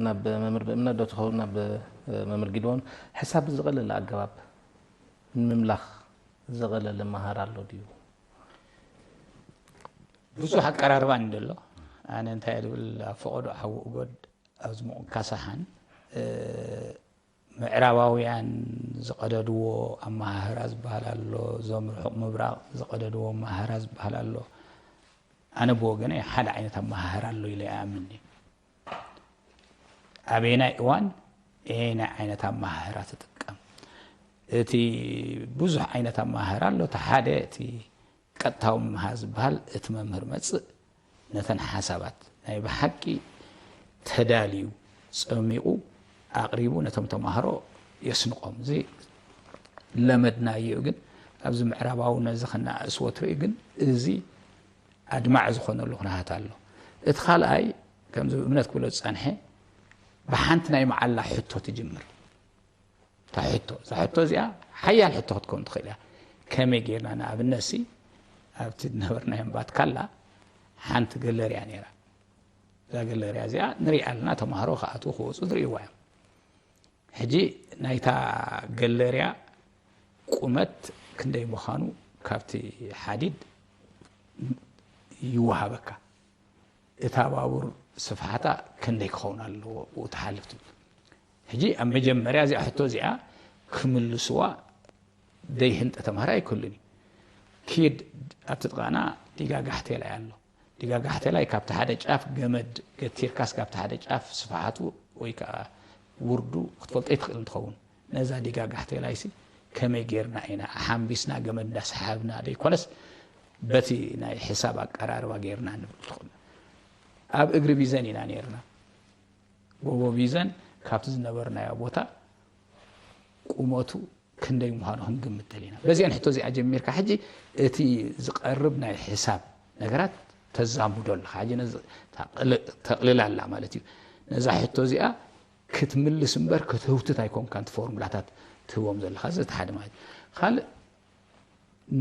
ናብ መምህር ብእምነት ዶ ትኸውን ናብ መምህር ጊድዎን፣ ሕሳብ ብዝቐለለ ኣገባብ ንምምላኽ ዘቐለለ መሃር ኣሎ ድዩ? ብዙሕ ኣቀራርባ እንደሎ። ኣነ እንታይ ድብል ኣብ ፈቐዶ ሓዊ እጎድ ኣብዚ ምቑካሳሓን ምዕራባውያን ዝቐደድዎ ኣመሃህራ ዝበሃል ኣሎ፣ እዞም ርሑቕ ምብራቕ ዝቐደድዎ ኣመሃህራ ዝበሃል ኣሎ። ኣነ ብወገነ ሓደ ዓይነት ኣመሃህራ ኣሎ ኢለ ይኣምን። ኣበየናይ እዋን ኣየናይ ዓይነት ኣመሃህራ ትጥቀም? እቲ ብዙሕ ዓይነት ኣመሃህራ ኣሎ። እቲ ሓደ እቲ ቀጥታዊ ምምሃር ዝበሃል፣ እቲ መምህር መፅእ ነተን ሓሳባት ናይ ብሓቂ ተዳልዩ ፀሚቑ ኣቕሪቡ ነቶም ተማሃሮ የስንቖም። እዚ ለመድናዮ እዩ። ግን ኣብዚ ምዕራባዊ ነዚ ከነኣእስዎ ትርኢ ግን እዚ ኣድማዕ ዝኾነሉ ኩነታት ኣሎ። እቲ ካልኣይ ከምዚ ብእምነት ክብሎ ዝፀንሐ ብሓንቲ ናይ መዓላ ሕቶ ትጅምር። እታ ሕቶ እዛ ሕቶ እዚኣ ሓያል ሕቶ ክትከውን ትኽእል እያ። ከመይ ጌርና ንኣብነት ሲ ኣብቲ ዝነበርናዮ እምባትካላ ሓንቲ ገለርያ ነይራ። እዛ ገለርያ እዚኣ ንሪኣ ኣለና፣ ተምሃሮ ክኣትዉ ክወፁ ዝርእይዋ እዮም። ሕጂ ናይታ ገለርያ ቁመት ክንደይ ምዃኑ ካብቲ ሓዲድ ይወሃበካ። እታ ባቡር ስፍሓታ ክንደይ ክኸውን ኣለዎ ብኡ ትሓልፍ ትብል። ሕጂ ኣብ መጀመርያ እዚኣ ሕቶ እዚኣ ክምልስዋ ዘይህንጠ ተምሃራይ ኣይክህሉን እዩ። ኪድ ኣብቲ ጥቓና ዲጋ ጋሕቴላይ ኣሎ። ዲጋ ጋሕቴላይ ካብቲ ሓደ ጫፍ ገመድ ገቲርካስ ካብቲ ሓደ ጫፍ ስፍሓቱ ወይ ከዓ ውርዱ ክትፈልጦ ይትኽእል እንትኸውን ነዛ ዲጋ ጋሕቴላይሲ ከመይ ጌርና ኢና ሓምቢስና ገመድ እንዳሰሓብና ደይኮነስ በቲ ናይ ሕሳብ ኣቀራርባ ጌርና ንብል ትኽእል። ኣብ እግሪ ቢዘን ኢና ኔርና። ጎቦ ቢዘን ካብቲ ዝነበርናዮ ቦታ ቁመቱ ክንደይ ምዃኑ ክንግምት ደሊና። በዚአን ሕቶ እዚኣ ጀሚርካ ሕጂ እቲ ዝቐርብ ናይ ሕሳብ ነገራት ተዛምዶ ኣለኻ። ሕጂ ነዚ ተቕልል- ተቕልል ኣላ ማለት እዩ። ነዛ ሕቶ እዚኣ ክትምልስ እምበር ክትህውትት ኣይኮንካን እቲ ፎርሙላታት ትህቦም ዘለኻ። እዚ እቲ ሓደ ማለት እዩ። ካልእ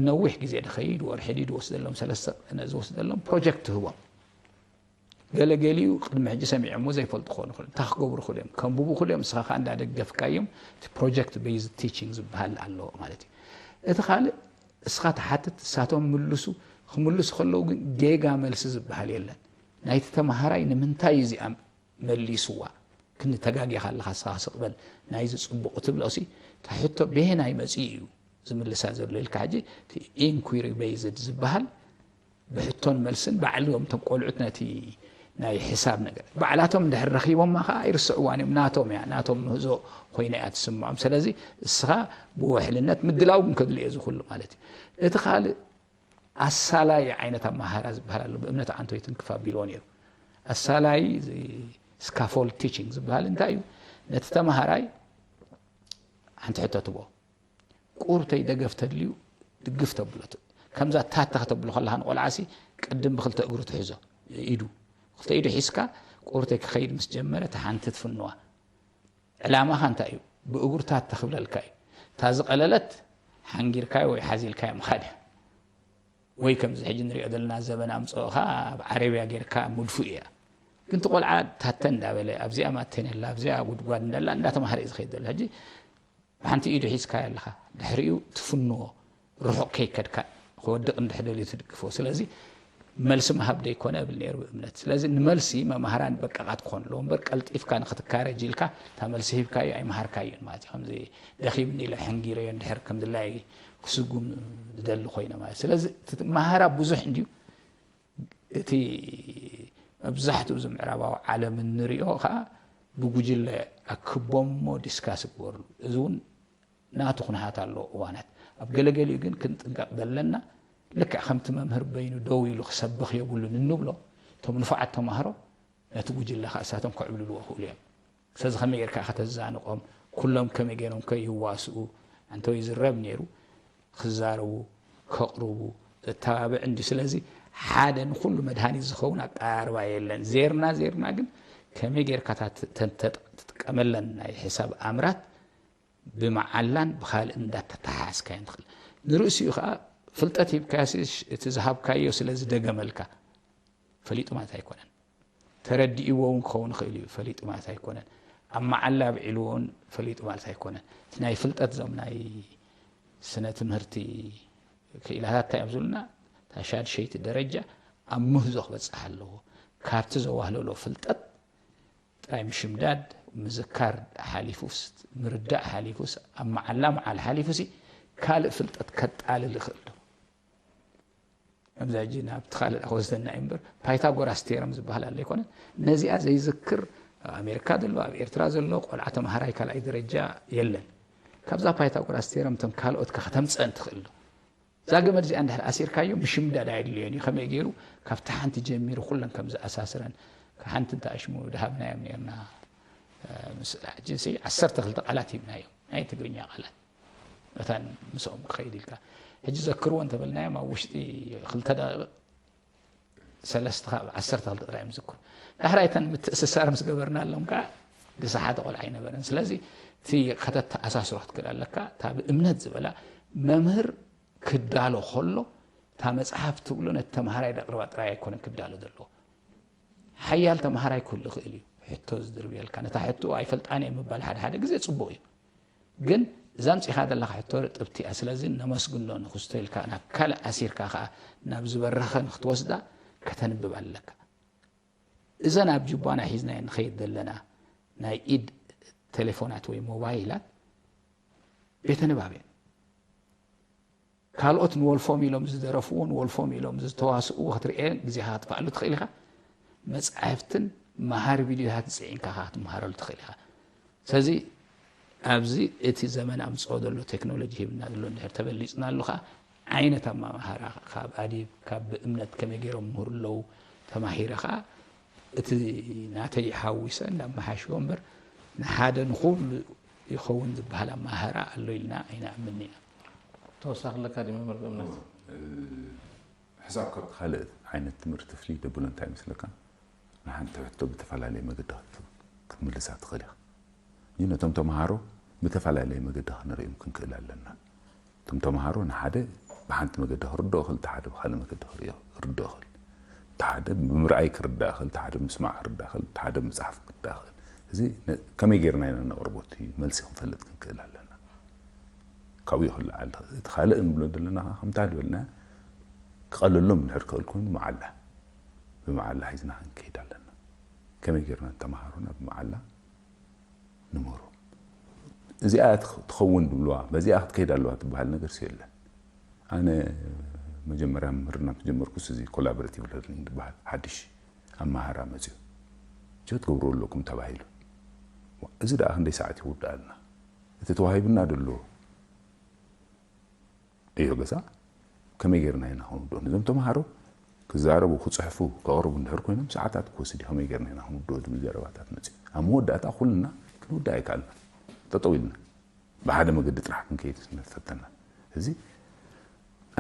ነዊሕ ግዜ ድኸይድ ወርሒ ድዩ ድወስደሎም ሰለስተ ቅነ ዝወስደሎም ፕሮጀክት ትህቦም። ገለ ገሊኡ ቅድሚ ሕጂ ሰሚዖሞ ዘይፈልጡ ክኾኑ ይኽእሉ። እንታይ ክገብሩ ክእሉ እዮም? ከንብቡ ክእሉ እዮም። ንስኻ ከዓ እንዳደገፍካዮም እቲ ፕሮጀክት ቤዝድ ቲቺንግ ዝበሃል ኣለዎ ማለት እዩ። እቲ ካልእ እስኻ ትሓትት እሳቶም ምልሱ ክምልሱ ከለዉ ግን ጌጋ መልሲ ዝበሃል የለን። ናይቲ ተምሃራይ ንምንታይ እዚኣ መሊስዋ ክንተጋጊኻ ኣለኻ እስኻ ስቕ በል ናይዚ ጽቡቕ ትብሎ ሲ እታ ሕቶ በየናይ መጺኡ እዩ ዝምልሳ ዘሎ ኢልካ ሕጂ ኢንኩሪ ቤይዝድ ዝበሃል ብሕቶን መልስን ባዕሎም እቶም ቆልዑት ነቲ ናይ ሕሳብ ነገር ባዕላቶም እንድሕር ረኺቦማ ከዓ ኣይርስዕዋን እዮም ናቶም እያ ናቶም ምህዞ ኮይና እያ ትስምዖም ስለዚ እስኻ ብውሕልነት ምድላው ግን ከድልዮ እዚ ኩሉ ማለት እዩ እቲ ካልእ ኣሳላይ ዓይነት ኣመሃራ ዝበሃል ኣሎ ብእምነት ኣንቶይትን ክፍ ኣቢልዎ ነይሩ ኣሳላይ ስካፎልድ ቲችንግ ዝበሃል እንታይ እዩ ነቲ ተምሃራይ ሓንቲ ሕቶ ትቦ ቁርተይ ደገፍ ተድልዩ ድግፍ ተብሎ ከምዛ ታታ ከተብሎ ከለካ ንቆልዓሲ ቅድም ብክልተ እግሩ ትሕዞ ኢዱ ክልተ ኢዱ ሒዝካ ቁርተይ ክኸይድ ምስ ጀመረ እቲ ሓንቲ ትፍንዋ ዕላማኻ እንታይ እዩ ብእግሩ ታታ ክብለልካ እዩ እታ ዝቀለለት ሓንጊርካዮ ወይ ሓዚልካዮ ምኻድ እያ ወይ ከምዚ ሕጂ ንሪኦ ዘለና ዘበን ኣምፅኦኻ ኣብ ዓረብያ ጌርካ ሙድፉእ እያ ግን እቲ ቆልዓ ታተ እንዳበለ ኣብዚኣ ማተን ኣላ ኣብዚኣ ጉድጓድ እንዳላ እንዳተማሃረ እዩ ዝኸይድ ዘሎ ሕጂ ብሓንቲ ኢዱ ሒዝካዮ ኣለኻ ድሕሪኡ ትፍንዎ ርሑቕ ከይከድካ ክወድቕ እንድሕር ደልዩ ትድግፎ ስለዚ መልሲ ምሃብ ደይኮነ እብል ነይሩ ብእምነት ስለዚ ንመልሲ መማህራን በቃቓት ክኾኑ ኣለዎ እምበር ቀልጢፍካ ንክትካረጅ ኢልካ እታ መልሲ ሂብካዮ ኣይመሃርካዮን ማለት እዩ ከምዚ ደኺምኒ ኢለ ሕንጊረዮ እንድሕር ከምድላይ ክስጉም ዝደሊ ኮይነ ማለት ስለዚ ማሃራ ብዙሕ እንድዩ እቲ መብዛሕትኡ እዚ ምዕራባዊ ዓለም እንሪኦ ከዓ ብጉጅለ ኣክቦሞ ዲስካስ ይግበርሉ እዚ እውን ናቱ ኩነታት ኣለዎ እዋናት ኣብ ገለገሊኡ ግን ክንጥንቀቕ ዘለና ልክዕ ከምቲ መምህር በይኑ ደው ኢሉ ክሰብኽ የብሉን እንብሎ እቶም ንፉዓት ተማህሮ ነቲ ጉጅለ ከዓ እሳቶም ከዕብልልዎ ክእሉ እዮም ስለዚ ከመይ ጌርካ ከተዛንቆም ኩሎም ከመይ ገይሮም ከ ይዋስኡ እንተ ይዝረብ ነይሩ ክዛረቡ ከቕርቡ ዘተባብዕ እንዲ ስለዚ ሓደ ንኩሉ መድሃኒት ዝኸውን ኣቀራርባ የለን ዜርና ዜርና ግን ከመይ ጌርካ ትጥቀመለን ናይ ሕሳብ ኣምራት ብመዓላን ብካልእ እንዳተተሓሓዝካየን ትኽእል ንርእሲኡ ከዓ ፍልጠት ሂብካያሲ እቲ ዝሃብካዮ ስለ ዝደገመልካ ፈሊጡ ማለት ኣይኮነን ተረዲእዎ እውን ክኸውን ይኽእል እዩ። ፈሊጡ ማለት ኣይኮነን። ኣብ መዓላ ኣብዒልዎ እውን ፈሊጡ ማለት ኣይኮነን። እቲ ናይ ፍልጠት፣ እዞም ናይ ስነ ትምህርቲ ክኢላታት እንታይ እዮም ዝብሉና? እታ ሻድሸይቲ ደረጃ ኣብ ምህዞ ክበጽሕ ኣለዎ። ካብቲ ዘዋህለሎ ፍልጠት ጥራይ ምሽምዳድ፣ ምዝካር ሓሊፉስ፣ ምርዳእ ሓሊፉስ፣ ኣብ መዓላ መዓል ሓሊፉሲ ካልእ ፍልጠት ከጣልል ይኽእል ዶ? ኣብዚ ሕጂ ናብቲ ካልእ ክወስደና እዩ እምበር፣ ፓይታጎራስ ቴረም ዝበሃል ኣሎ ኣይኮነን። ነዚኣ ዘይዝክር ኣብ ኣሜሪካ ዘሎ፣ ኣብ ኤርትራ ዘሎ ቆልዓ ተምሃራይ ካልኣይ ደረጃ የለን። ካብዛ ፓይታጎራስ ቴረም እቶም ካልኦት ከ ከተምፀአን ትኽእል ዶ? እዛ ገመድ እዚኣ እንድሕር ኣሲርካዮ ምሽምዳድ ኣየድልዮን እዩ። ከመይ ገይሩ ካብቲ ሓንቲ ጀሚሩ ኩለን ከም ዝኣሳስረን፣ ሓንቲ እንተ ኣሽሙ ድሃብናዮም ነርና። ምስ ሕጂ ሲ ዓሰርተ ክልተ ቃላት ሂብናዮም፣ ናይ ትግርኛ ቃላት፣ መታን ምስኦም ክኸይድ ኢልካ። ሕጂ ዘክርዎ እንተበልናዮም ኣብ ውሽጢ ክልተ ደቂቕ ሰለስተ ካብ ዓሰርተ ክልተ ጥራይ እዮም ዝዝክሩ። ዳሕራይ እተን ምትእስሳር ምስ ገበርናሎም ከኣ ግሳሓተ ቆልዓ ኣይነበረን። ስለዚ እቲ ከተተኣሳስሮ ክትክእል ኣለካ። እታ ብእምነት ዝበላ መምህር ክዳሎ ከሎ እታ መጽሓፍ ትብሎ ነቲ ተምሃራይ ደቕርባ ጥራይ ኣይኮነን ክዳሎ ዘለዎ። ሓያል ተምሃራይ ክህሉ ይኽእል እዩ። ሕቶ ዝድርብየልካ፣ ነታ ሕቶ ኣይፈልጣን እየ ምባል ሓደ ሓደ ግዜ ጽቡቕ እዩ። ግን እዛ ኣምጺኻ ዘለኻ ሕቶ ርጥብቲ እያ። ስለዚ ነመስግኖ ንክስቶ ኢልካ ናብ ካልእ ኣሲርካ ከኣ ናብ ዝበረኸ ንክትወስዳ ከተንብብ ኣለካ። እዘን ኣብ ጅባና ሒዝናዮ ንኸይድ ዘለና ናይ ኢድ ቴሌፎናት ወይ ሞባይላት ቤተ ንባብ እየን። ካልኦት ንወልፎም ኢሎም ዝደረፍዎ፣ ንወልፎም ኢሎም ዝተዋስእዎ ክትርእየን ግዜኻ ክትፋኣሉ ትኽእል ኢኻ። መጻሕፍትን መሃሪ ቪድዮታት ጽዒንካ ከኣ ክትመሃረሉ ትኽእል ኢኻ። ስለዚ ኣብዚ እቲ ዘመን ኣምጽኦ ዘሎ ቴክኖሎጂ ሂብና ዘሎ እንድሕር ተበሊጽናሉ ከኣ ዓይነት ኣመሃህራ ካብ ኣዲብ፣ ካብ ብእምነት ከመይ ገይሮም ይምህሩ ኣለዉ ተማሂረ ከኣ እቲ ናተይ ሓዊሰ እንዳመሓሽዎ እምበር ንሓደ ንኹሉ ይኸውን ዝበሃል ኣመሃህራ ኣሎ ኢልና ኣይንኣምን ኢና። ተወሳኺ ኣለካ ድዩ መምህር ብእምነት? ሕሳብ ካብቲ ካልእ ዓይነት ትምህርቲ ፍልይ ደብሎ እንታይ ይመስለካ? ንሓንቲ ሕቶ ብተፈላለየ መገዲ ክት-፣ ክትምልሳ ትኽእል ኢኻ። ግን ነቶም ተምሃሮ ብተፈላለየ መገዲ ክንርእዮም ክንክእል ኣለና። እቶም ተምሃሮ ንሓደ ብሓንቲ መገዲ ክርድኦ ይኽእል፣ እቲ ሓደ ብኻልእ መገዲ ክርእዮ፣ ክርድኦ ይኽእል። እቲ ሓደ ብምርኣይ ክርዳእ ይኽእል፣ እቲ ሓደ ብምስማዕ ክርዳእ ይኽእል፣ እቲ ሓደ ብምጽሓፍ ክርዳእ ይኽእል። እዚ ነ-፣ ከመይ ጌርና ኢና ነቕርቦ? እቲ መልሲ ክንፈልጥ ክንክእል ኣለና። ካብኡ እዩ ክለዓል። እቲ ካልእ ንብሎ ዘለና ከኣ ከምታ ዝበልና ክቐለሎም እንድሕር ክእል ኮይኑ መዓላ፣ ብመዓላ ሒዝና ክንከይድ ኣለና። ከመይ ጌርና ንተምሃሮና ብመዓላ ንምህሮም? እዚኣ ትኽ-፣ ትኸውን ድብልዋ፣ በዚኣ ክትከይድ ኣለዋ ትበሃል ነገርሲ የለን። ኣነ መጀመርያ ምምህርና ምስ ጀመርኩስ እዚ ኮላቦሬቲቭ ለርኒንግ ዝበሃል ሓድሽ ኣመሃራ መጺኡ። ጆ ትገብርዎ ኣለኩም ተባሂሉ። እዚ ደኣ ክንደይ ሰዓት ይውድኣልና? እቲ ተዋሂቡና ደሎ ዕዮ ገዛ ከመይ ጌርና ኢና ክንውድኦ? ነዞም ተምሃሮ ክዛረቡ፣ ክጽሕፉ፣ ከቕርቡ እንድሕር ኮይኖም ሰዓታት ክወስድ እዩ። ከመይ ጌርና ኢና ክንውድኦ ዝብል ዘረባታት መጺኡ። ኣብ መወዳእታ ኩልና ክንውድእ ኣይከኣልና። ጠጠው ኢልና ብሓደ መገዲ ጥራሕ ክንከይድ ፈተና። እዚ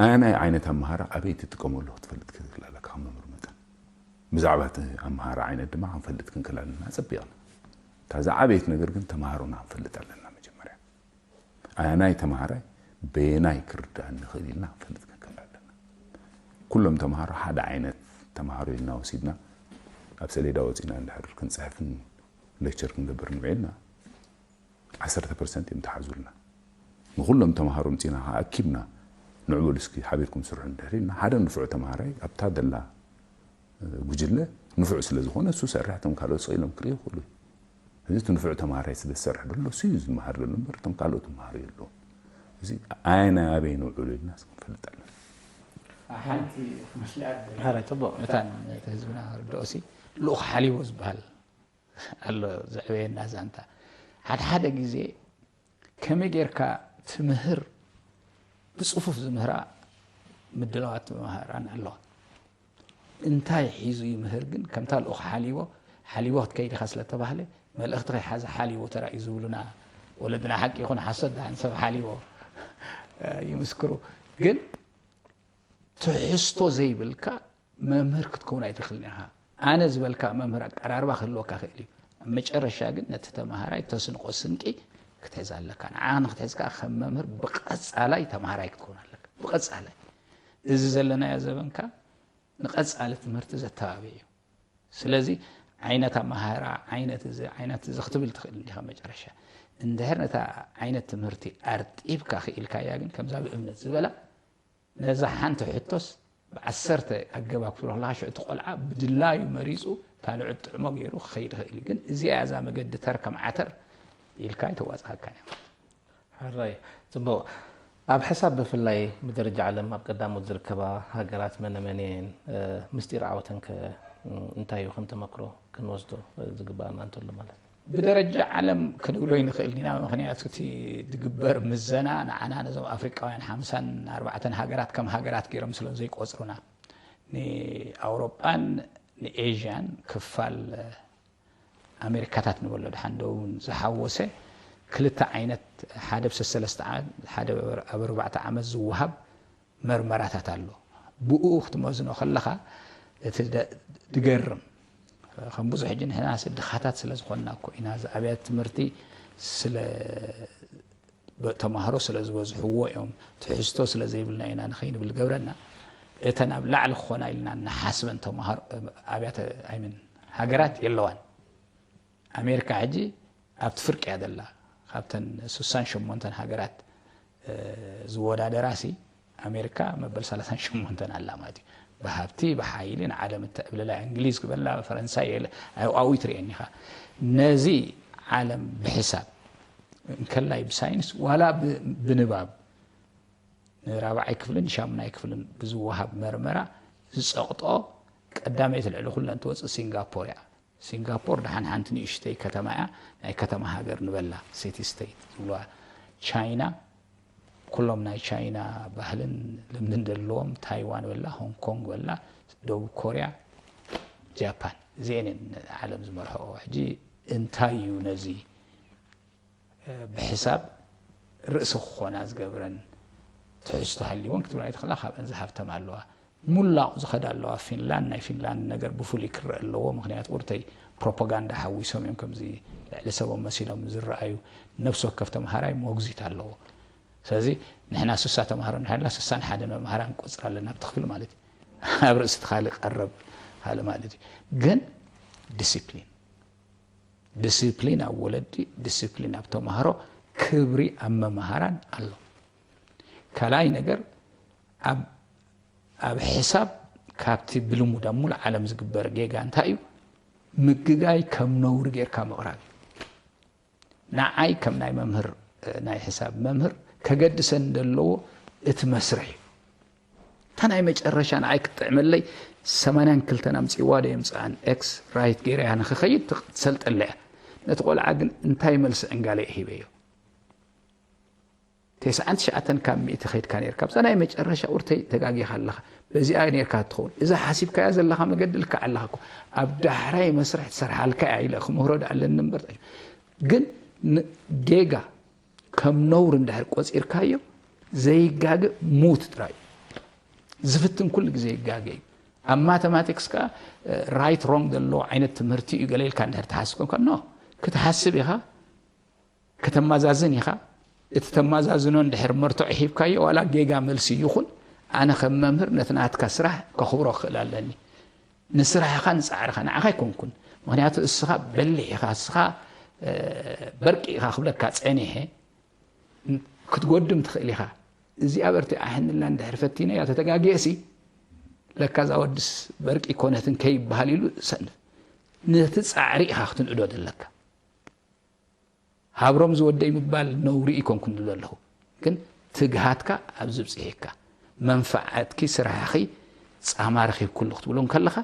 ኣየናይ ዓይነት ኣመሃራ ኣበይ ትጥቀመሉ ክትፈልጥ ክትክእል ኣለካ ከም መምህር መጠን። ብዛዕባ እቲ ኣመሃራ ዓይነት ድማ ክንፈልጥ ክንክእል ኣለና ጸቢቕና። እታ ዝዓበየት ነገር ግን ተምሃሮና ክንፈልጥ ኣለና መጀመርያ። ኣየናይ ተምሃራይ በየናይ ክርዳእ ንኽእል ኢልና ክንፈልጥ ክንክእል ኣለና። ኩሎም ተምሃሮ ሓደ ዓይነት ተምሃሮ ኢልና ወሲድና ኣብ ሰሌዳ ወጺና እንድሕር ክንጽሕፍን ሌክቸር ክንገብር ንውዒልና ዓሰርተ ፐርሰንት እዮም ተሓዙልና። ንኹሎም ተምሃሮ ምጺና ከኣ ኣኪብና ንዑ በሉ እስኪ ሓቢርኩም ስርሑ እንድሕር ኢልና ሓደ ንፉዕ ተምሃራይ ኣብታ ደላ ጉጅለ ንፉዕ ስለ ዝኾነ እሱ ይሰርሕ፣ እቶም ካልኦት ስቕ ኢሎም ክርእዩ ይኽእሉ። እዚ እቲ ንፉዕ ተምሃራይ ስለ ዝሰርሕ ዘሎ እሱ እዩ ዝመሃር ዘሎ እምበር እቶም ካልኦት ይመሃሩ የለዉን። እዚ ኣየናይ ኣበይ ንውዕሉ ኢልና ክንፈልጥ ኣለና። ሓንቲ ክመስለያ ሓራይ ጽቡቕ። መታን እቲ ህዝብና ርድኦሲ ልኡኽ ሓሊቦ ዝበሃል ኣሎ ዘዕበየና ዛንታ። ሓደ ሓደ ግዜ ከመይ ጌርካ ትምህር ብጽፉፍ ዝምህራ ምድላዋት መምህራን ኣለዋ። እንታይ ሒዙ ይምህር ግን ከምታ ልኡኽ ሓሊቦ፣ ሓሊቦ ክትከይድ ኢኻ ስለ ተባህለ፣ መልእኽቲ ከይሓዘ ሓሊቦ ተራእዩ ዝብሉና ወለድና ሓቂ ይኹን ሓሶት ደሓን ሰብ ሓሊቦ ይምስክሩ። ግን ትሕዝቶ ዘይብልካ መምህር ክትከውን ኣይትኽእልን ኢኻ። ኣነ ዝበልካ መምህር ኣቀራርባ ክህልወካ ክእል እዩ። ኣብ መጨረሻ ግን ነቲ ተምሃራይ ተስንቆ ስንቂ ክትሕዝ ኣለካ። ንዓኻ ንክትሕዝ ከኣ ከም መምህር ብቐጻላይ ተምሃራይ ክትከውን ኣለካ። ብቐጻላይ። እዚ ዘለናዮ ዘበንካ ንቐጻሊ ትምህርቲ ዘተባብዕ እዩ። ስለዚ ዓይነት ኣመሃህራ፣ ዓይነት እዚ ዓይነት እዚ ክትብል ትኽእል እንዲኻ። መጨረሻ እንድሕር ነታ ዓይነት ትምህርቲ ኣርጢብካ ክኢልካያ ግን ከምዛ ብእምነት ዝበላ ነዛ ሓንቲ ሕቶስ ብዓሰርተ ኣገባብ ክትብሎ ከለኻ ሽዑ እቲ ቆልዓ ብድላዩ መሪፁ እታ ንዑ ጥዕሞ ገይሩ ክኸይድ ይኽእል እዩ። ግን እዚኣ እዛ መገዲ ተር ከም ዓተር ኢልካ ኣይተዋፅኣካን እያ። ሕራይ ጽቡቕ። ኣብ ሕሳብ ብፍላይ ብደረጃ ዓለም ኣብ ቀዳሞት ዝርከባ ሃገራት መነመን እየን? ምስጢር ዓወተን ከ እንታይ እዩ? ከም ተመክሮ ክንወስዶ ዝግባኣና እንተሎ ማለት እዩ። ብደረጃ ዓለም ክንብሎ ይንኽእል ኢና። ምኽንያቱ እቲ ዝግበር ምዘና ንዓና ነዞም ኣፍሪቃውያን ሓምሳን ኣርባዕተን ሃገራት ከም ሃገራት ገይሮም ስለ ዘይቆጽሩና ንኣውሮጳን ንኤዥያን ክፋል ኣሜሪካታት ንበሎ ድሓን ደቡብን ዝሓወሰ ክልተ ዓይነት ሓደ ብ ሰለስተ ዓመት ሓደ ኣብ ኣርባዕተ ዓመት ዝወሃብ መርመራታት ኣሎ። ብኡ ክትመዝኖ ከለኻ እቲ ድገርም ከም ብዙሕ ሕጂ ንሕና ድኻታት ስለ ዝኾንና እኮ ኢና እዚ ኣብያት ትምህርቲ ስለ ተማሃሮ ስለ ዝበዝሕዎ እዮም ትሕዝቶ ስለ ዘይብልና ኢና ንኸይንብል ገብረና እተን ኣብ ላዕሊ ክኾና ኢልና ንሓስበን ተማሃሮ ኣብያተ ኣይምን ሃገራት የለዋን። ኣሜሪካ ሕጂ ኣብቲ ፍርቂ እያ ዘላ። ካብተን ስሳን ሸሞንተን ሃገራት ዝወዳደራሲ ኣሜሪካ መበል ሰላሳን ሸሞንተን ኣላ ማለት እዩ። ብሃብቲ ብሓይሊ ንዓለም እተዕብልላ እንግሊዝ ክበላ ፈረንሳይ የለ ኣብኡ ትርእየኒ ኢኻ። ነዚ ዓለም ብሕሳብ እንከላይ ብሳይንስ ዋላ ብንባብ ንራብዓይ ክፍልን ሻሙናይ ክፍልን ብዝወሃብ መርመራ ዝፀቕጦ ቀዳመይቲ ልዕሊ ኩለን ትወፅእ ሲንጋፖር እያ። ሲንጋፖር ደሓን ሓንቲ ንእሽተይ ከተማ እያ፣ ናይ ከተማ ሃገር ንበላ ሲቲ ስቴት ዝብልዋ። ቻይና ኩሎም ናይ ቻይና ባህልን ልምድን ዘለዎም ታይዋን በላ፣ ሆንግ ኮንግ በላ፣ ደቡብ ኮርያ፣ ጃፓን እዚአን እየን ዓለም ዝመርሕኦ። ሕጂ እንታይ እዩ ነዚ ብሕሳብ ርእሲ ክኾና ዝገብረን ትሕዝቶ ሃልይወን ክትብል ኣይትኽእላ። ካብአን ዝሃብተማ ኣለዋ። ሙላቕ ዝኸዳ ኣለዋ። ፊንላንድ ናይ ፊንላንድ ነገር ብፍሉይ ክረአ ኣለዎ። ምክንያቱ ቁርተይ ፕሮፓጋንዳ ሓዊሶም እዮም ከምዚ ልዕሊ ሰቦም መሲሎም ዝረኣዩ ነብሲ ወከፍ ተምሃራይ ሞግዚት ኣለዎ። ስለዚ ንሕና ስሳ ተምሃሮ እንድሕር ስሳን ሓደ መምሃራን ንቆፅር ኣለና ኣብቲ ክፍሊ ማለት እዩ። ኣብ ርእሲ እቲ ካልእ ቀረብ ካልእ ማለት እዩ። ግን ዲሲፕሊን ዲሲፕሊን ኣብ ወለዲ፣ ዲሲፕሊን ኣብ ተምሃሮ፣ ክብሪ ኣብ መምሃራን ኣሎ። ካልኣይ ነገር ኣብ ኣብ ሕሳብ ካብቲ ብልሙድ ኣብ ሙሉእ ዓለም ዝግበር ጌጋ እንታይ እዩ? ምግጋይ ከም ነውሪ ጌርካ ምቕራብ እዩ። ንዓይ ከም ናይ መምህር ናይ ሕሳብ መምህር ከገድሰኒ ዘለዎ እቲ መስርሕ እዩ። እታ ናይ መጨረሻ ንዓይ ክትጥዕመለይ ሰማንያን ክልተን ኣምፅእዋ ዶ የምፅኣን ኤክስ ራይት ገይረያ ንክኸይድ ትሰልጠለ እያ። ነቲ ቆልዓ ግን እንታይ መልሲ ዕንጋለ ሂበዮ? ተስዓን ትሽዓተን ካብ ሚእቲ ከይድካ ነርካ ኣብዛ ናይ መጨረሻ ቁርተይ ተጋጊኻ ኣለኻ በዚኣ ነርካ ትኸውን እዛ ሓሲብካያ ዘለኻ መገዲ ልክዕ ኣለኻ እኮ ኣብ ዳሕራይ መስርሕ ትሰርሓልካ እያ ኢለ ክምህሮ ኣለኒ እምበር ግን ጌጋ ከም ነውር እንድሕር ቆፂርካዮ ዘይጋገ ሙት ጥራይ ዝፍትን ኩሉ ግዜ ይጋገ እዩ ኣብ ማተማቲክስ ከዓ ራይት ሮንግ ዘለዎ ዓይነት ትምህርቲ እዩ ገለ ኢልካ እንድሕር ትሓስብ ኮንካ ኖ ክትሓስብ ኢኻ ከተማዛዝን ኢኻ እቲ ተማዛዝኖ እንድሕር መርትዖ ሂብካዮ ዋላ ጌጋ መልሲ ይኹን ኣነ ከም መምህር ነቲ ናትካ ስራሕ ከኽብሮ ክኽእል ኣለኒ ንስራሕኻ ንፃዕርኻ ንዓኻ ኣይኮንኩን ምኽንያቱ እስኻ በሊሕ ኢኻ እስኻ በርቂ ኢኻ ክብለካ ፀኒሐ ክትጎድም ትኽእል ኢኻ እዚኣ በርቲ ኣሕንላ እንድሕር ፈቲነያ ተተጋግየሲ ለካ እዛ ወድስ በርቂ ኮነትን ከይበሃል ኢሉ ሰንፍ ነቲ ፃዕሪ ኢኻ ክትንእዶ ዘለካ ሃብሮም ዝወደይ ምባል ነውሪ ይኮንኩን ዝብሎ ኣለኹ ግን ትግሃትካ ኣብዚ ብፅሒካ መንፈዓትኪ ስራሕኺ ፃማ ረኺብኩሉ ክትብሎ እንከለኻ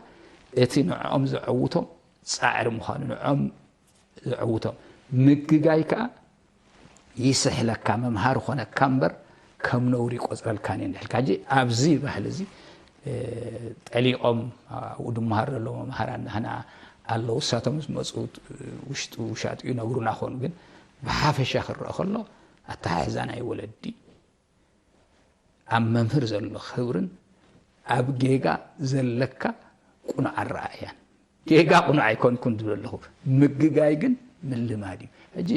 እቲ ንዕኦም ዘዐውቶም ፃዕሪ ምዃኑ ንዕኦም ዘዐውቶም ምግጋይ ከዓ ይስሕለካ መምሃሪ ኮነካ እምበር ከም ነውሪ ይቆፅረልካን እየ ንሕልካ ሕጂ ኣብዚ ባህሊ እዚ ጠሊቖም ኣብኡ ድመሃር ዘለዉ መምሃራን ንሕና ኣለዉ እሳቶም ዝመፁ ውሽጡ ውሻጡ ይነግሩና ኾኑ ግን ብሓፈሻ ክረአ ከሎ ኣተሓሕዛ ናይ ወለዲ ኣብ መምህር ዘሎ ክብርን ኣብ ጌጋ ዘለካ ቁኑዕ ኣረኣእያን ጌጋ ቁኑዕ ኣይኮንኩን ዝብል ኣለኹ ምግጋይ ግን ምልማድ እዩ ሕጂ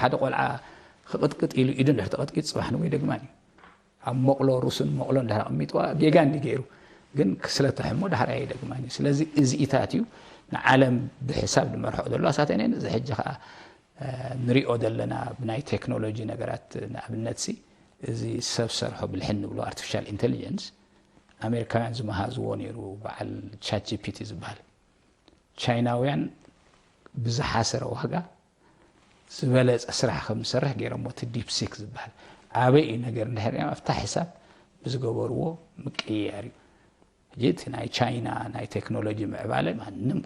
ሓደ ቆልዓ ክቕጥቅጥ ኢሉ ኢዱ እንድሕር ተቐጥቂጡ ፅባሕ ንጎ ይደግማን እዩ ኣብ መቕሎ ሩስን መቕሎ እንድሕር ኣቐሚጥዋ ጌጋ እንዲ ገይሩ ግን ስለተሕሞ ዳሕር ኣይደግማን እዩ ስለዚ እዚኢታት እዩ ንዓለም ብሕሳብ ዝመርሖ ዘሎ ኣሳተን እየን። እዚ ሕጂ ከዓ ንሪኦ ዘለና ብናይ ቴክኖሎጂ ነገራት ንኣብነት ሲ እዚ ሰብ ሰርሖ ብልሒ ንብሎ ኣርቲፊሻል ኢንቴሊጀንስ ኣሜሪካውያን ዝመሃዝዎ ነይሩ በዓል ቻት ጂ ፒ ቲ ዝበሃል። ቻይናውያን ብዝሓሰረ ዋጋ ዝበለፀ ስራሕ ከም ዝሰርሕ ገይሮሞ እቲ ዲፕሲክ ዝበሃል ኣበይ እዩ ነገር እንድሕር ኣብታ ሕሳብ ብዝገበርዎ ምቅይያር እዩ። ሕጂ እቲ ናይ ቻይና ናይ ቴክኖሎጂ ምዕባለ ማንም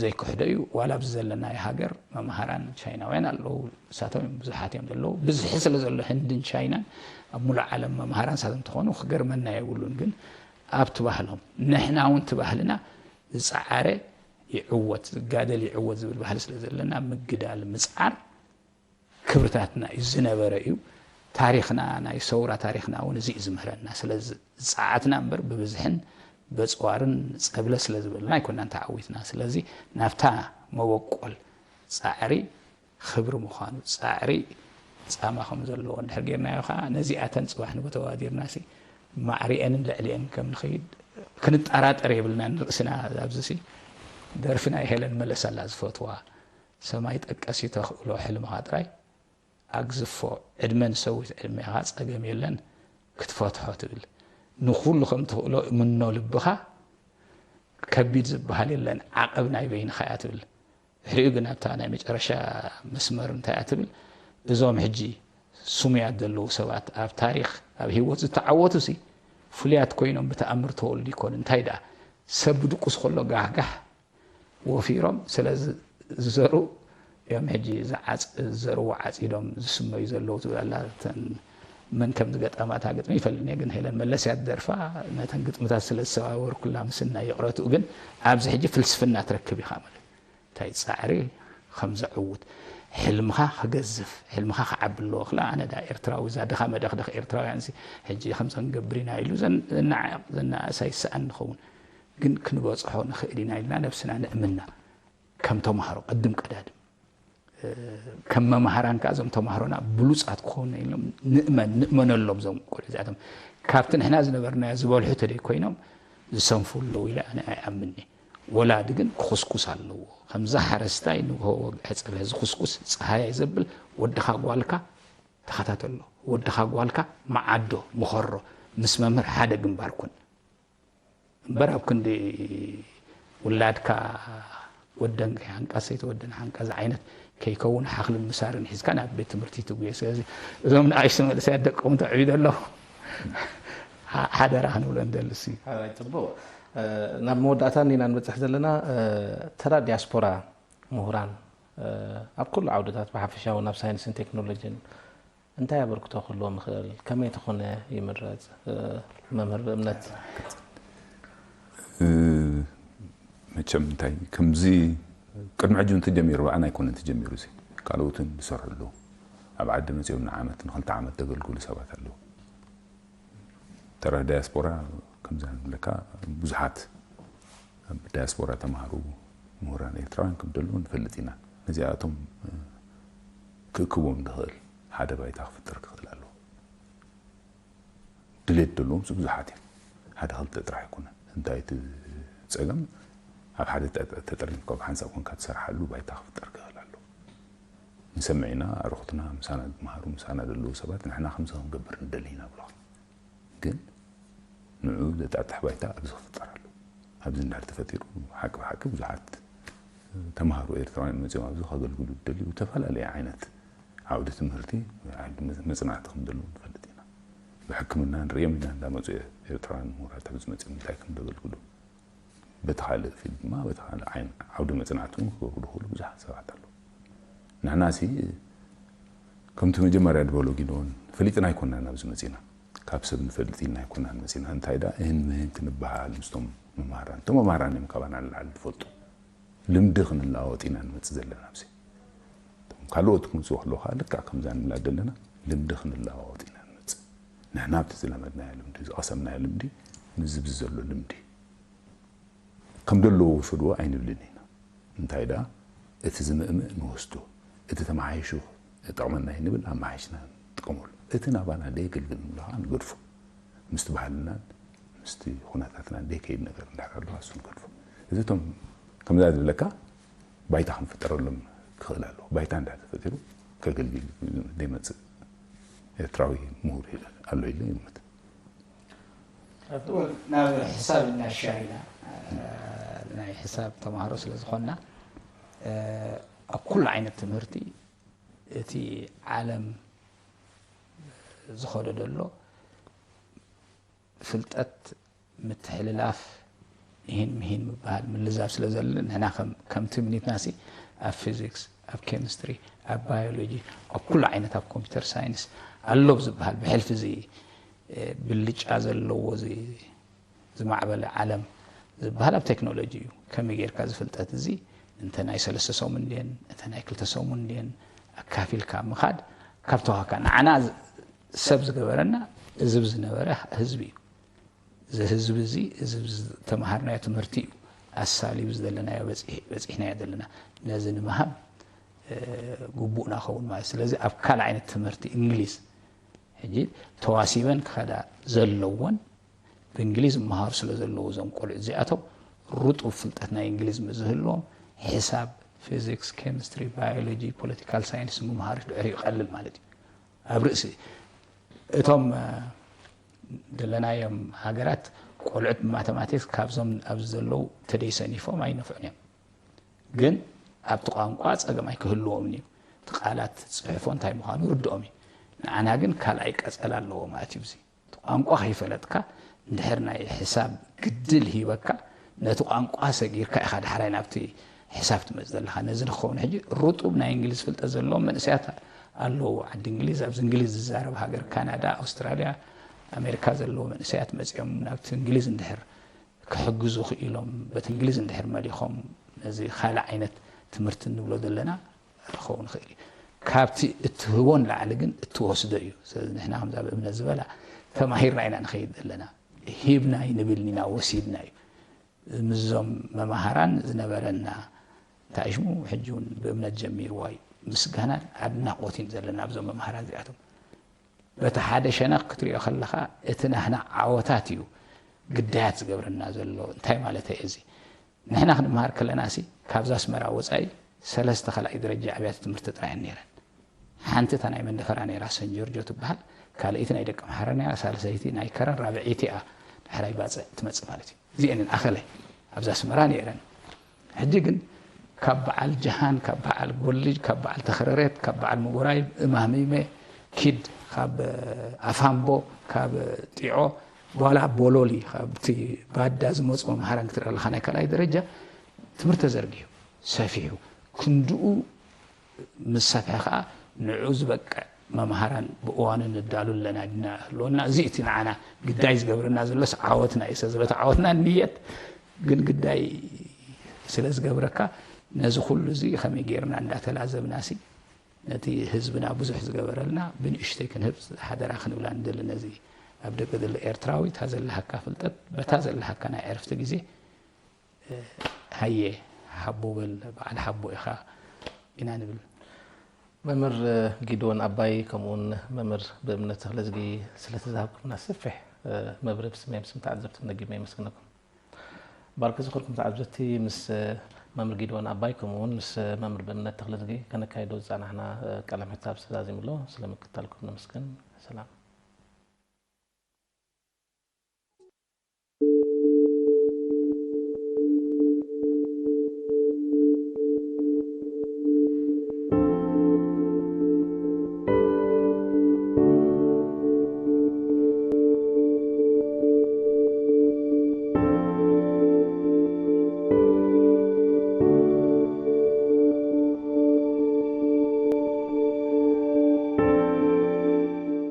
ዘይክሕዶ እዩ። ዋላ ኣብዚ ዘለናዮ ሃገር መምሃራን ቻይናውያን ኣለዉ። ንሳቶም እዮም ብዙሓት እዮም ዘለዉ። ብዝሒ ስለ ዘሎ ህንድን ቻይናን ኣብ ሙሉእ ዓለም መምሃራን ንሳቶም እንተኾኑ ክገርመና የብሉን። ግን ኣብቲ ባህሎም ንሕና እውን እቲ ባህልና ዝፀዓረ ይዕወት ዝጋደል ይዕወት ዝብል ባህሊ ስለ ዘለና ምግዳል ምፅዓር ክብርታትና እዩ ዝነበረ እዩ። ታሪኽና ናይ ሰውራ ታሪኽና እውን እዚ እዩ ዝምህረና። ስለዚ ዝፀዓትና እምበር ብብዝሕን በፅዋርን ፀብለ ስለ ዝበልና ኣይኮናን ተዓዊትና። ስለዚ ናብታ መበቆል ፃዕሪ ክብሪ ምዃኑ ፃዕሪ ፃማ ከም ዘለዎ እንድሕር ጌርናዮ ከዓ ነዚኣተን ፅባሕ ንጎ ተዋዲርና ሲ ማዕሪኤንን ልዕሊኤን ከም ንኸይድ ክንጠራጠር የብልናን ርእስና። ኣብዚ ሲ ደርፊ ናይ ሄለን መለስ ኣላ ዝፈትዋ ሰማይ ጠቀስ ተኽእሎ ሕልምኻ ጥራይ ኣግዝፎ ዕድመ ንሰዊት ዕድሜኻ ጸገም የለን ክትፈትሖ ትብል ንኹሉ ከም ትኽእሎ እምኖ ልብኻ ከቢድ ዝበሃል የለን ዓቐብ ናይ በይንኻ እያ ትብል። ድሕሪኡ ግን ኣብታ ናይ መጨረሻ መስመር እንታይ እያ ትብል እዞም ሕጂ ስሙያት ዘለዉ ሰባት ኣብ ታሪኽ ኣብ ህይወት ዝተዓወቱ ሲ ፍሉያት ኮይኖም ብተኣምር ተወልዱ ይኮኑ እንታይ ደኣ ሰብ ብድቁስ ከሎ ጋህጋህ ወፊሮም ስለ ዝዘሩ እዮም ሕጂ ዝዘርዎ ዓፂዶም ዝስመዩ ዘለዉ ትብል ኣላ። መን ከም ዝገጠማ እታ ግጥሚ ይፈልጥን እየ ግን ሄለን መለስ እያ ትደርፋ። ነተን ግጥምታት ስለ ዝሰባበርኩላ ምስናይ ይቕረትኡ ግን ኣብዚ ሕጂ ፍልስፍና ትረክብ ኢኻ ማለት እንታይ ፃዕሪ ከም ዘዕውት ሕልምኻ ክገዝፍ ሕልምኻ ክዓቢ ኣለዎ ክላ ኣነ ዳ ኤርትራዊ እዛ ድኻ መደኽደኽ ኤርትራውያን ሕጂ ከምዞን ገብር ኢና ኢሉ ዘናዓቕ ዘናእሳ ይሰኣን ንኸውን ግን ክንበፅሖ ንኽእል ኢና ኢልና ነብስና ንእምና ከም ተምሃሮ ቅድም ቀዳድም ከም መምሃራን ከዓ እዞም ተምሃሮና ብሉፃት ክኾኑ ኢሎም ንእመን ንእመነሎም እዞም ቆልዑ እዚኣቶም ካብቲ ንሕና ዝነበርናዮ ዝበልሑ ተደይ ኮይኖም ዝሰንፉ ኣለዉ ኢለ ኣነ ኣይኣምንኒ ወላዲ ግን ክኹስኩስ ኣለዎ ከምዛ ሓረስታይ ንግሆ ወግዐ ፀብሒ ዝኹስኩስ ፀሃያይ ዘብል ወድኻ ጓልካ ተኸታተሎ ወድኻ ጓልካ መዓዶ ምኸሮ ምስ መምህር ሓደ ግንባር ኩን እምበር ኣብ ክንዲ ውላድካ ወደን ከይሃንቃ ሰይቲ ወደን ሃንቃ ዝዓይነት ከይከውን ሓኽልን ምሳርን ሒዝካ ናብ ቤት ትምህርቲ ትጉየ ስለዚ እዞም ንኣሽቱ መንእሰያት ደቅኹም ተዕብዩ ዘለኹ ሓደራ ክንብሎ ንደሊ ሲ ፅቡቅ ናብ መወዳእታ እንዲና ንበፅሕ ዘለና ተራ ዲያስፖራ ምሁራን ኣብ ኩሉ ዓውድታት ብሓፈሻ እውን ኣብ ሳይንስን ቴክኖሎጂን እንታይ ኣበርክቶ ክህልዎም ይኽእል? ከመይ ተኾነ ይምረፅ? መምህር ብእምነት መቸም እንታይ ከምዚ ቅድሚ ሕጂ እንተጀሚሩ ብኣና ኣይኮነን ተጀሚሩ እዚ ካልኦትን ዝሰርሑ ኣለዉ ኣብ ዓዲ መፅኦም ንዓመት ንክልተ ዓመት ዘገልግሉ ሰባት ኣለዉ ተራ ዳያስፖራ ከምዚ ንብለካ ብዙሓት ኣብ ዳያስፖራ ተምሃሩ ምሁራን ኤርትራውያን ከም ዘለዉ ንፈልጥ ኢና ነዚኣቶም ክእክቦም ዝኽእል ሓደ ባይታ ክፍጠር ክኽእል ኣለዎ ድሌት ዘለዎም ብዙሓት እዮም ሓደ ክልተ ጥራሕ ኣይኮነ እንታይ እቲ ፀገም ኣብ ሓደ ተጠርኒፍካ ብሓንሳብ ኮንካ ትሰርሓሉ ባይታ ክፍጠር ክኽእል ኣለዎ ንሰምዕ ኢና ኣርኹትና ምሳና ዝመሃሩ ምሳና ዘለዉ ሰባት ንሕና ከምዚ ክንገብር ንደሊ ኢና ብለኻ ግን ንዑ ዘጣጥሕ ባይታ ኣብዚ ክፍጠር ኣሎ ኣብዚ እንድሕር ተፈጢሩ ሓቂ ብሓቂ ብዙሓት ተምሃሮ ኤርትራውያን መፅኦም ኣብዚ ከገልግሉ ዝደልዩ ዝተፈላለዩ ዓይነት ዓውዲ ትምህርቲ ዓውዲ መፅናዕቲ ከም ዘለዉ ንፈልጥ ኢና ብሕክምና ንሪኦም ኢና እንዳመፁ ኤርትራውያን ምሁራት ኣብዚ መፅኦም እንታይ ከም ዘገልግሉ በቲ ካልእ ፊልድ ድማ በቲ ካልእ ዓይን ዓውዲ መፅናዕቲ እውን ክገብሩ ዝኽእሉ ብዙሓት ሰባት ኣለዉ ንሕና ሲ ከምቲ መጀመርያ ድበሎ ጊዶን ፈሊጥና ኣይኮናን ኣብዚ መፂና ካብ ሰብ ንፈልጥ ኢልና ኣይኮናን መፂና እንታይ ዳ እህን ምህን ክንበሃል ምስቶም መምሃራን እቶም መምሃራን እዮም ካባና ንላዕሊ ዝፈልጡ ልምዲ ክንለዋወጥ ኢና ንመፅእ ዘለና ኣብዚ ካልኦት ክምፅኡ ከለዉ ከዓ ልክዕ ከምዛ ንብላ ዘለና ልምዲ ክንለዋወጥ ኢና ንመፅእ ንሕና ኣብቲ ዝለመድናዮ ልምዲ ዝቐሰምናዮ ልምዲ ምስዚ ብዚ ዘሎ ልምዲ ከም ደለዎ ውሰድዎ ኣይንብልን ኢና እንታይ ደኣ እቲ ዝምእምእ ንወስዶ እቲ ተመሓይሹ ጠቕመና እዩ ንብል ኣመሓይሽና ንጥቀመሉ እቲ ናባና ደየገልግል ንብሎ ከዓ ንገድፎ ምስቲ ባህልናን ምስቲ ኩነታትናን ደይከይድ ነገር እንድሕር ኣሎ እሱ ንገድፎ እዚ እቶም ከምዛ ዝብለካ ባይታ ክንፍጠረሎም ክኽእል ኣለዎ። ባይታ እንዳተፈጢሩ ከገልግል ዘይመፅእ ኤርትራዊ ምሁር ኣሎ ኢለ ይግምት። ናብ ሕሳብ እናሻሪና ናይ ሕሳብ ተማሃሮ ስለ ዝኾንና ኣብ ኩሉ ዓይነት ትምህርቲ እቲ ዓለም ዝኸዶ ዘሎ ፍልጠት ምትሕልላፍ ይህን ምሂን ምበሃል ምልዛብ ስለ ዘለ ንሕና ከም- ከምቲ ምኒትና ሲ ኣብ ፊዚክስ ኣብ ኬሚስትሪ ኣብ ባዮሎጂ ኣብ ኩሉ ዓይነት ኣብ ኮምፒተር ሳይንስ ኣሎ ብዝበሃል ብሕልፊ እዚ ብልጫ ዘለዎ እዚ ዝማዕበለ ዓለም ዝበሃል ኣብ ቴክኖሎጂ እዩ። ከመይ ጌርካ እዚ ፍልጠት እዚ እንተ ናይ ሰለስተ ሰሙን ድየን እተ ናይ ክልተ ሰሙን ድየን ኣካፊልካ ምኻድ ካብ ተዋካ ንዓና ሰብ ዝገበረና እዚ ዝነበረ ህዝቢ እዩ። እዚ ህዝቢ እዚ እዚ ተምሃርናዮ ትምህርቲ እዩ ኣሳልዩ ዘለናዮ በፂሕናዮ ዘለና ነዚ ንምሃብ ግቡእና ኸውን ማለት ስለዚ ኣብ ካልእ ዓይነት ትምህርቲ እንግሊዝ ሕጂ ተዋሲበን ክኸዳ ዘለዎን ብእንግሊዝ ይመሃሩ ስለ ዘለዉ እዞም ቆልዑ እዚኣቶም ርጡብ ፍልጠት ናይ እንግሊዝ ምስ ዝህልዎም ሕሳብ፣ ፊዚክስ፣ ኬሚስትሪ፣ ባዮሎጂ፣ ፖለቲካል ሳይንስ ምምሃሩ ድሕሪኡ ይቐልል ማለት እዩ። ኣብ ርእሲ እቶም ዘለናዮም ሃገራት ቆልዑት ብማተማቲክስ ካብዞም ኣብዚ ዘለዉ ተደይ ሰኒፎም ኣይነፍዑን እዮም። ግን ኣብቲ ቋንቋ ፀገም ኣይክህልዎምን እዩ። እቲ ቃላት ፅሕፎ እንታይ ምዃኑ ርድኦም እዩ። ንዓና ግን ካልኣይ ቀፀላ ኣለዎ ማለት እዩ። እዚ ቋንቋ ከይፈለጥካ እንድሕር ናይ ሕሳብ ግድል ሂበካ ነቲ ቋንቋ ሰጊርካ ኢኻ ዳሕራይ ናብቲ ሕሳብ ትመፅ ዘለኻ። ነዚ ንክኸውን ሕጂ ርጡብ ናይ እንግሊዝ ፍልጠት ዘለዎም መንእሰያት ኣለዉ። ዓዲ እንግሊዝ ኣብዚ እንግሊዝ ዝዛረብ ሃገር ካናዳ፣ ኣውስትራልያ፣ ኣሜሪካ ዘለዉ መንእሰያት መፂኦም ናብቲ እንግሊዝ እንድሕር ክሕግዙ ክኢሎም በቲ እንግሊዝ እንድሕር መሊኾም ነዚ ካልእ ዓይነት ትምህርቲ እንብሎ ዘለና ክኸውን ይኽእል እዩ። ካብቲ እትህቦ ንላዕሊ ግን እትወስዶ እዩ። ስለዚ ንሕና ከምዛ ብእምነት ዝበላ ተማሂርና ኢና ንኸይድ ዘለና። ሂብና ኣይንብልን ኢና፣ ወሲድና እዩ። ምስዞም መማህራን ዝነበረና እንታይ ሽሙ ሕጂ እውን ብእምነት ጀሚርዋ እዩ። ምስጋናን ኣድናቆትን ዘለና ኣብዞም መማህራን እዚኣቶም። በቲ ሓደ ሸነኽ ክትሪኦ ከለኻ እቲ ናህና ዓወታት እዩ ግዳያት ዝገብረና ዘሎ። እንታይ ማለት እየ እዚ? ንሕና ክንምሃር ከለና ሲ ካብዛ ኣስመራ ወፃኢ ሰለስተ ካልኣይ ደረጃ ኣብያተ ትምህርቲ ጥራይ እየን ነይረን። ሓንቲ እታ ናይ መንደፈራ ነይራ ሰን ጆርጆ ትበሃል፣ ካልኣይቲ ናይ ደቂ ኣምሓራ ነይራ፣ ሳልሰይቲ ናይ ከረን ራብዐይቲ እያ ዳሕራይ ባፅዕ ትመፅእ ማለት እዩ። እዚአንን ኣኸለ ኣብዛ ኣስመራ ነይረን። ሕጂ ግን ካብ በዓል ጀሃን፣ ካብ በዓል ጎልጅ፣ ካብ በዓል ተኸረሬት፣ ካብ በዓል ምጉራይ፣ እማሚመ፣ ኪድ፣ ካብ ኣፋምቦ፣ ካብ ጢዖ፣ ዋላ ቦሎሊ፣ ካብቲ ባዳ ዝመፁ መምሃራን ክትርኢ ኣለኻ ናይ ካልኣይ ደረጃ ትምህርቲ ተዘርጊሑ፣ ሰፊሑ፣ ክንድኡ ምስ ሰፍሐ ከዓ ንዑ ዝበቅዕ መምሃራን ብእዋኑ ነዳሉ ኣለና ድና ህልወና። እዚ እቲ ንዓና ግዳይ ዝገብረና ዘሎስ ዓወትና እዩ። ስለዚ በቲ ዓወትና ንየት ግን ግዳይ ስለ ዝገብረካ ነዚ ኩሉ እዚ ከመይ ጌርና እንዳተላዘብና ሲ ነቲ ህዝብና ብዙሕ ዝገበረልና ብንእሽተይ ክንህብ ሓደራ ክንብላ ንደሊ። ነዚ ኣብ ደገ ዘሎ ኤርትራዊ እታ ዘለሃካ ፍልጠት በታ ዘለሃካ ናይ ዕርፍቲ ግዜ ሃየ ሓቦ በል በዓል ሓቦ ኢኻ ኢና ንብል። መምህር ጊድዎን ኣባይ ከምኡውን መምህር ብእምነት ተኽለዝጊ ስለቲ ዝሃብኩምና ሰፊሕ መብርሂ ብስመይ ብስም ተዓዘብትን ደጊመ የመስግነኩም። ባርክ ዝኽርኩም ተዓዘብቲ ምስ መምህር ጊድዎን ኣባይ ከምኡውን ምስ መምህር ብእምነት ተኽለዝጊ ከነካይዶ ዝጸናሕና ቃለ ምሕታት ተዛዚሙ ኣሎ። ስለምክትታልኩም ነመስግን። ሰላም።